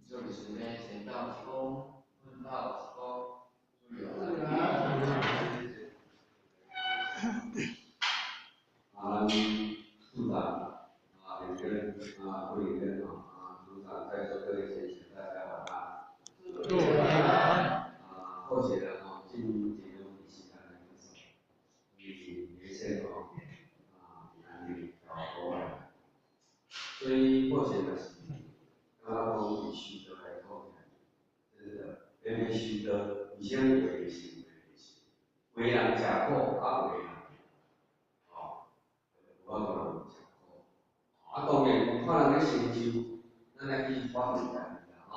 這裡時間閒到一公，奮到一公，注意哦。啊，咱處長啊，連根啊，郭連根啊，組長在座各位先生，大家晚安。啊，好勢啦吼，進進入時間來所以連線吼，啊，安尼搞過來，所以好勢嘛是，感覺講佇修道來講，真的，偏偏修道，為啥物話會成話袂成？有的人食苦，啊，有的人，吼，無法度人食苦。啊，當然看人咧成就，咱來去反問家己啦，吼。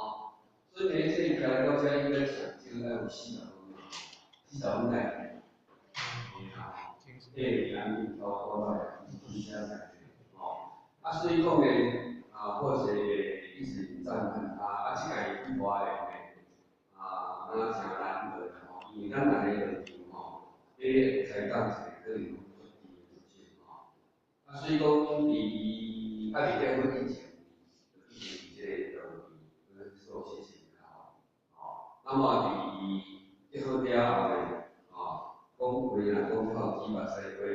所以每次徛來到遮應該上少愛有40分，40分內，對，安尼超過來，真正吼。啊，所以講呢，啊，或者一直讚嘆他，啊，這個去外咧，啊，那誠難得吼，因為咱來個道場吼，咧開講一個可能講出甜的事情吼。啊，所以講佇伊還未結婚以前，就已經佇這個道場去做事情啦吼。那麼佇伊結婚了後呢，吼，講話若講臭雞目屎過濾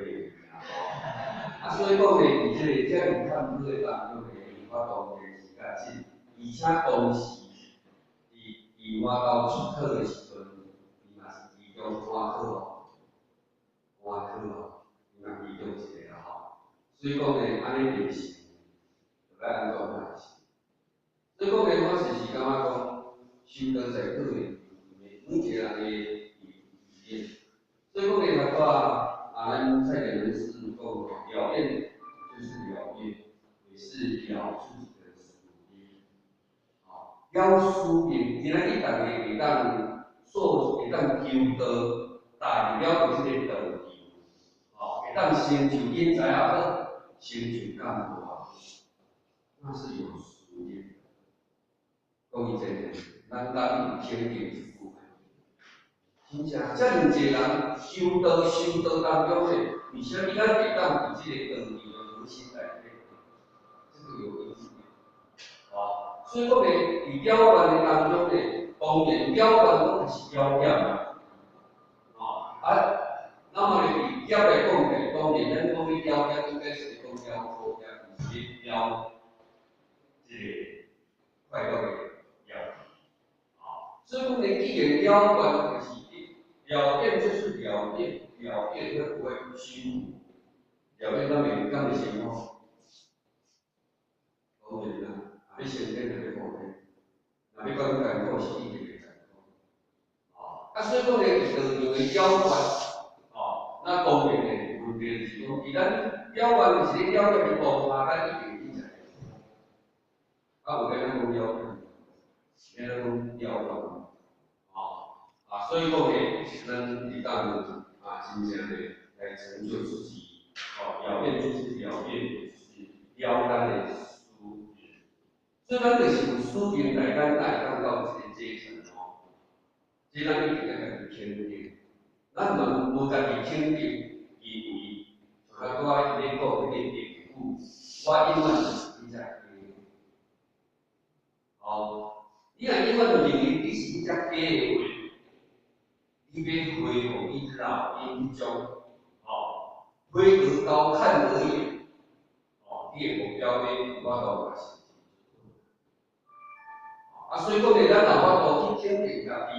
啦吼。啊，所以講呢，佇這個遮爾探討的當中呢，伊發當然是較真，而且當時佇佇外頭出土的時陣，伊嘛是其中換考哦，換考哦，伊嘛其中一個啦吼。所以講呢，按呢就是就欲按怎來是。所以講呢，我是是感覺講，修道在可能每一個人的意見。所以講呢，頭拄啊，啊，咱蔡典人士講吼，了願就是了願，也是了自己的宿命。吼，了宿命，今仔日逐家會當做，會當求道，踏入了這個道場，吼，會當成就人才也好，成就幹部也好，那是有宿命的。講伊真的，咱當有肯定一句話，真正遮爾濟人修道修道當中的，為啥物咱會當佇這個道場的核心內底？這個有意義。哦，所以講呢，佇了願的當中呢，當然了願攏是了業嘛。哦，啊，那麼呢，佇業來講呢，當然咱講去了業，應該是講了苦業，毋是了這個快樂的業。哦，所以講呢，既然了願就是了願，就是了願，了願會不會辛苦？了願敢會辛苦？當然啦，若欲升天就欲苦天，若欲講艱苦是一定會艱苦。哦，啊，所以講呢，佇道場的了願，哦，那當然的問題就是講，佇咱了願就是咧了業的當下，咱一定真正會苦。啊，有免咱講了願，免咱講了願，哦，啊，所以講呢，咱佇當啊，真正的來成就自己，哦，了願就是了願，就是了咱的宿命。所以咱就是有宿命來，咱才會當到這個階層吼。這咱一定愛家己肯定，咱若無家己肯定，以為像頭拄仔伊咧講彼個例句，我永遠就是彼隻雞。哦，你若永遠認為你是彼隻雞的話，你欲飛予伊老鷹種，哦，飛得高看得遠，哦，你的目標欲有法度嘛是。啊，所以講呢，咱若有法度去肯定家己，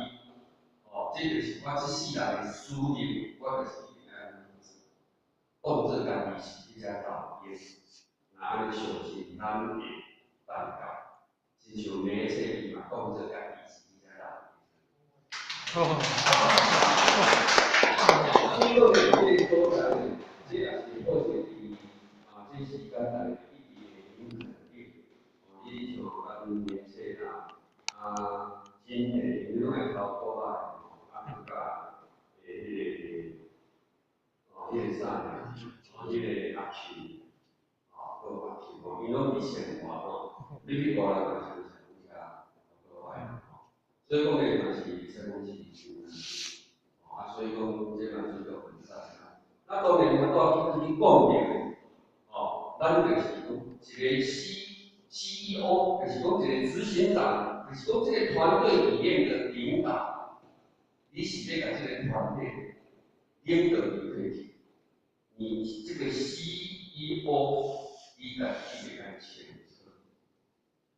哦，這就是我這世人的使命，我就是一定愛按呢做，當做家己是彼隻老鷹，若按呢相信，咱會辦到。親像每一次伊嘛當做家己是彼隻老鷹。所以講呢，這個所在呢，這也是好勢佇啊，這時間內一直會影響你。哦，你像咱年輕啊，啊，真會因為攏愛偷古仔的吼，啊，佮彼個，哦，彼個啥呢？哦，彼個阿球，哦，閣阿球吼，伊攏佇生活吼，你去大人嘛是有有遮古仔的吼，所以講呢嘛是會使講是有，哦，啊，所以講這嘛是做分散啊。那當然，我拄仔去講著的，哦，咱就是講一個 CEO，就是講一個執行長。啦，就是講這個團隊裡面的領導，你是欲共這個團隊領導入去，你這個 CEO，你家己會較清楚。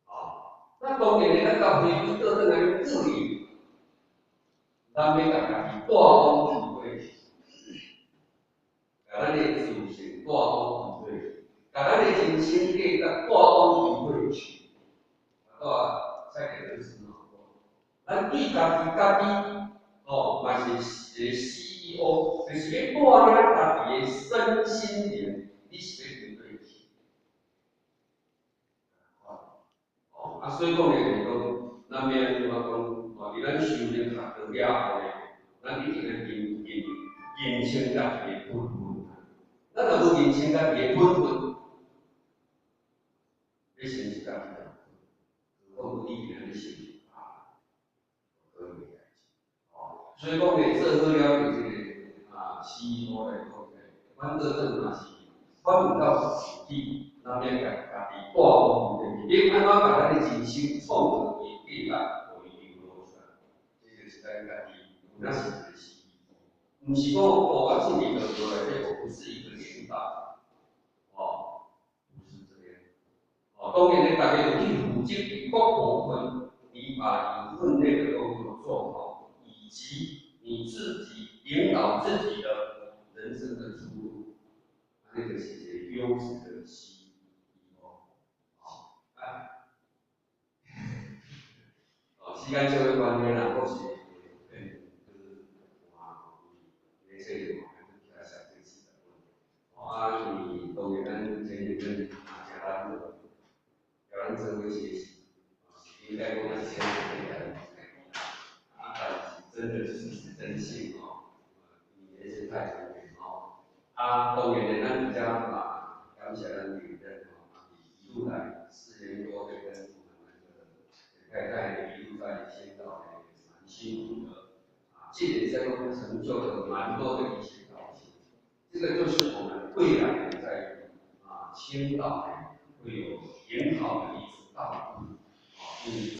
啊，那當然咧，咱共飛機倒轉來注意，咱欲共家己帶往機會去，共咱的自信帶往機會去，共咱的人生價值帶往機會去。啊，再給人思考。咱對家己家己，哦，嘛是一個 CEO，就是欲帶領家己的身心靈，你是欲對佗去？哦，啊，所以講咧，就是講，咱欲按怎講？哦，佇咱修煉學道了後咧，咱一定愛認清家己的本分。咱若無認清家己的本分，欲成就家己的，何況你今仔日成就啊，可能的代誌。哦，所以講咧，做好了這個啊 CEO 來講咧，反倒轉嘛是反問到自己，咱欲共家己帶往前，欲按怎共咱的人生創造伊的價值，予伊流露出來，這就是咱家己有影是一個 CEO，毋是講哦，我進入道場內底，我不是一個領導，哦，不是這樣。哦，當然咧，逐家有去負責各部分，你把你分內的工作做好，以及你自己領導自己的人生的出路，這個是一個優質的 CEO。好，啊，哦，時間上的關係啦，我是變就是換年輕人嘛，起來上這40分。哦，啊，因為當然咱前面咱啊，誠難得，共咱做伙學習，應該講咱先前輩啊，但是真的就是真心哦，因為是太專業哦。啊，當然咧，咱遮嘛感謝咱領導吼，一路來4年多的跟我們那個太太一路在宣導咧，蠻辛苦的，啊，這個在講成就了蠻多的一些道情，這個就是我們未來在啊青島呢會有很好的一支道路，啊，嗯。